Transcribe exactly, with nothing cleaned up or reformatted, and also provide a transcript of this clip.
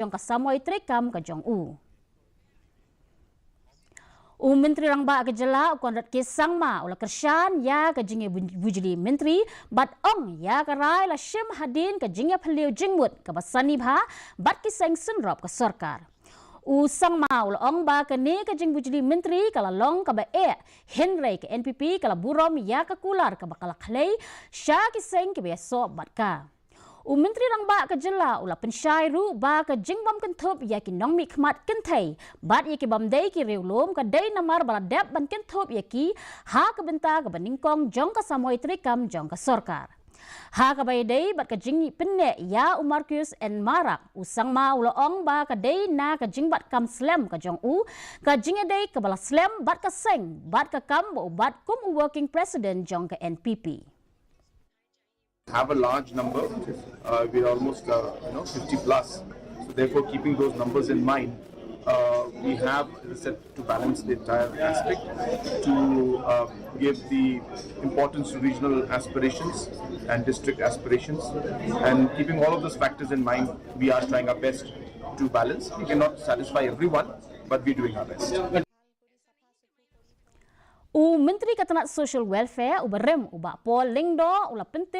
jong ka samoi treikam ka jong u. U Myntri Rangbah ka jylla u Conrad K Sangma u la kyrshan ïa ka jingïabujli myntri bad ong ïa ka rai la shim hadien ka jingïaphylliew jingmut kaba sani bha bad ki seng synrop ka sorkar. U Sangma u la ong ba kane ka jingbujli myntri ka la long kaba eh, hynrei ka N P P ka la burom ïa ka kular kaba ka la khlei sha ki seng kiba ïasoh bad ka. U Myntri Rangbah ka jylla u la pynshai ruh ba ka jingbym kynthup ïa ki nongmihkhmat kynthei bad ïa ki bym dei ki riewlum ka dei namar ba la dep ban kynthup ïa ki ha ka bynta kaba nyngkong jong ka samoi treikam jong ka sorkar. Ha kaba ïadei bad ka jingpynneh ïa u Marcuise N Marak, u Sangma u la ong ba ka dei na ka jingbat kam slem ka jong u, ka jingïadei kaba la slem bad ka seng bad ka kam ba u bat kum u working president jong ka N P P. Have a large number. Uh, we're almost, uh, you know, fifty plus. So therefore, keeping those numbers in mind, uh, we have, as I said, to balance the entire aspect, to uh, give the importance to regional aspirations and district aspirations, and keeping all of those factors in mind, we are trying our best to balance. We cannot satisfy everyone, but we're doing our best. U Myntri ka tnat Social Welfare u barim u Bah Paul Lyngdoh u la pynti